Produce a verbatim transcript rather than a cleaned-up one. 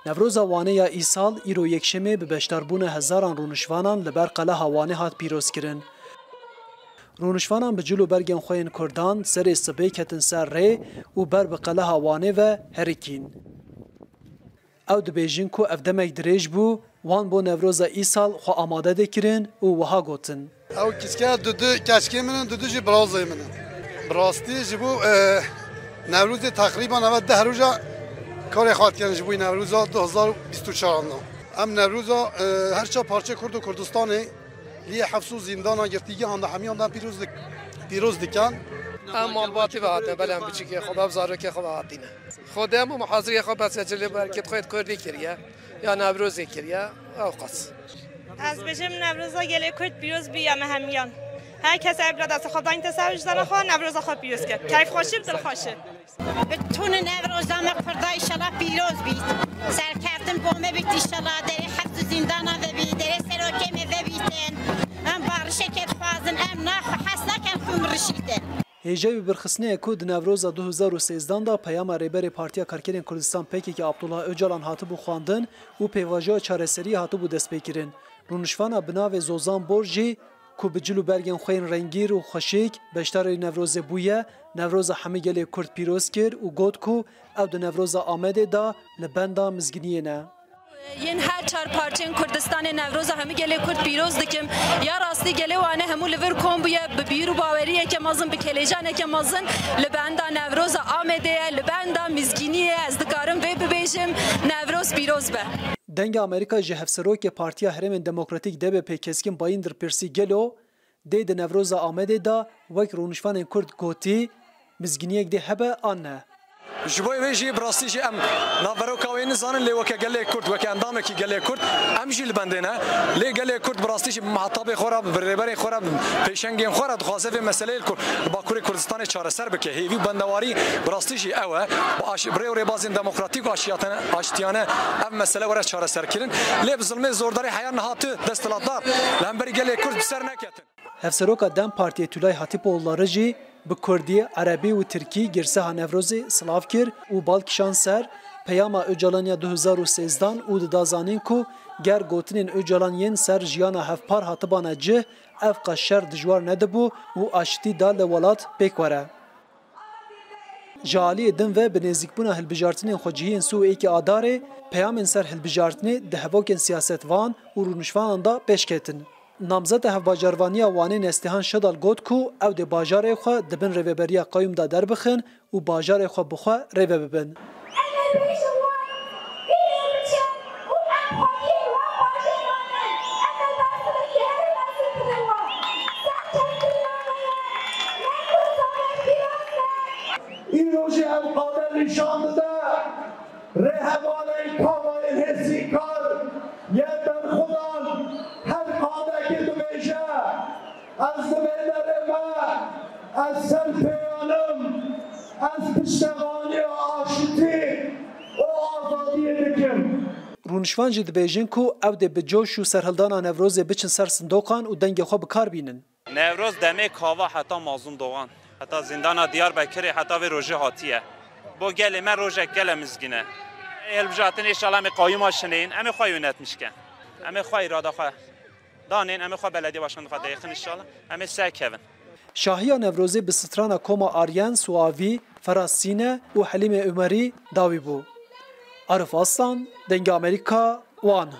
Newroza Wanê ya îsal îro yekşemê bi beşdarbûna hezaran rûniştvanan li ber Qeleha Wanê hat pîrozkirin. Rûniştvanan bi cil û bergên xwe yên kurdan serê sibê ketin ser rê û ber bi Qeleha Wanê ve herikîn. Ew dibêjin ku ev demek dirêj bû, wan bo Newroza îsal xwe amade dikirin û wiha gotin. Ew kiçke du du keçkê min in, du du jî birazê min in. Bi rastî ji bo, e, Newrozê teqrîban eve deh roja karê xwe dikin ji bo Newroza du hezar û bîst û çar andan. Em Newroza, e, her çar parçeyê Kurd û Kurdistanê liyê hefs û zîndana girtî gihan de hemiyan de pîroz dik-, pîroz dikin. Em malbatî ve hatine, belê em biçûkê xwe ve, em zarokê xwe ve hatine. Xwedê em û muhazirê xwe behsa cilê berkêt xwe yê Kurdî kiriye, ya Newrozê kiriye, ew qas. Ez bêjim Newroza gelê Kurd pîroz bî ya me hemiyan. Her kes ev bila destê xwe dayîn te ser wijdana xwe, Newroza xwe pîroz ke. Keyfxweşî bi dilxweşî. Bi tûnî Newroza me Kurda înşallah pîroz bît. Serkeftin bo me bît înşallah. Derê hefs û zîndana ve bît, derê serokê me ve bîtin. Em barişekê dixwazin, em naxwe hes nakin xwe mirişîtin. Hêjayî bi birxistinê ye ku di Newroza du hezar û sêzdan de peyama Rêberê Partiya Karkerên Kurdistan P K K Abdullah Ocalan hatibû xwendin û pêvajoya çareseriyê hatibû destpêkirin. Rûniştana bi navê Zozan Bor jî ku bi cil û bergên xwe yên rengîn û xweşik beşdarê Newrozê bûye, Newroza hemî gelê Kurd pîroz kir û got ku ew di Newroza Amedê de li benda mizginiyê ne. Yên her çar parçeyên Kurdistanê Newroza hemî gelê Kurd pîroz dikim. Ya rastî gelê Wanê hemû li vir kom bûye, bi bîr û baweriyeke mezin, bi kêlêcaneke mezin li benda Newroza Amedê ye, li benda mizgîniyê ye. Ez dikarim vê bibêjim, Newroz pîroz be. Dengê Amerîka ji Hevserokê Partiya Herêmên Demokratîk D B P Keskin Bayindir pirsî gelo dê di Newroza Amedê de wek rûniştvanên Kurd gotî, mizgîniyek dê hebe an ne? Ji bo wê jî bi rastî jî em navberoka wê nizanin, lê weke gelê Kurd, weke endamekî gelê Kurd em jî li bendê ne. Lê gelê Kurd bi rastî jî bi mihetabê xwe re, bi rêberên xwe re, bi pêşengên xwe re dixwaze vê meseleyê li Kur-, li Bakurê Kurdistanê çareser bike. Hêvî û bendewarî bi rastî jî ew e. Bi aş-, bi rê û rêbazên demokratîk û aşiyatane-, aştiyane ev mesele were çareserkirin. Lê bi zilmê zordarî heya niha tu desthilatdar li hemberî gelê Kurd bi ser neketin. Hevseroka DEM Partiyê Tulay Hatipoğulları jî bi kurdî, erebî û tirkî girseha Newrozê silav kir û bal kişand ser peyama Ocalan ya du hezar û sêzdan û dida zanîn ku ger gotinên Ocalan yên ser jiyana hevpar hatibane cih, ev qas şer dijwar nedibû û aştî da li welat pêk were. Ji aliyê din ve bi nêzîkbûna hilbijartinên xwecihiyên sî û êkê Adarê, peyamên ser hilbijartinê di hevokên siyasetvan û rûniştvanan de pêş ketin. Namzeta Hevbajarvaniya Wanê Nestîhan Şedal got ku ew dê bajarê xwe di bin rêveberiya qeyûm de derbixin û bajarê xwe bi xwe rêve bibin. Îro jî ev qade nîşan dide rêhevalên Kavayên Hêsîkar yên berxwedan her qadekê dibêje, ez di vê derê me, ez ser pêyan im, ez piştevaniya aştî û azadiyê dikim. Rûniştvan jî dibêjin ku ew dê bi coş û serhildana Newrozê biçin ser sindoqan û dengê xwe bi kar bînin. Newroz demê kava heta Mazlûm Dogan, heta zîndana Diyarbekirê, heta vê rojê hatiye. Bo gelê me rojek gele mizgîn e. Ê hilbijartin, înşallah em ê qeyûma şinêyin, em ê xwe yönetmiş ken. Em ê xwe îrada xwe danên, em ê xwe belediye başkanê xwe deyixin înşallah. Em ê serkevin. Şahiya Newrozê bi strana Koma Aryen, Suavî, Feras Sîne û Helîmê Umerî dawî bû. Arif Aslan, Dengê Amerîka, Wan.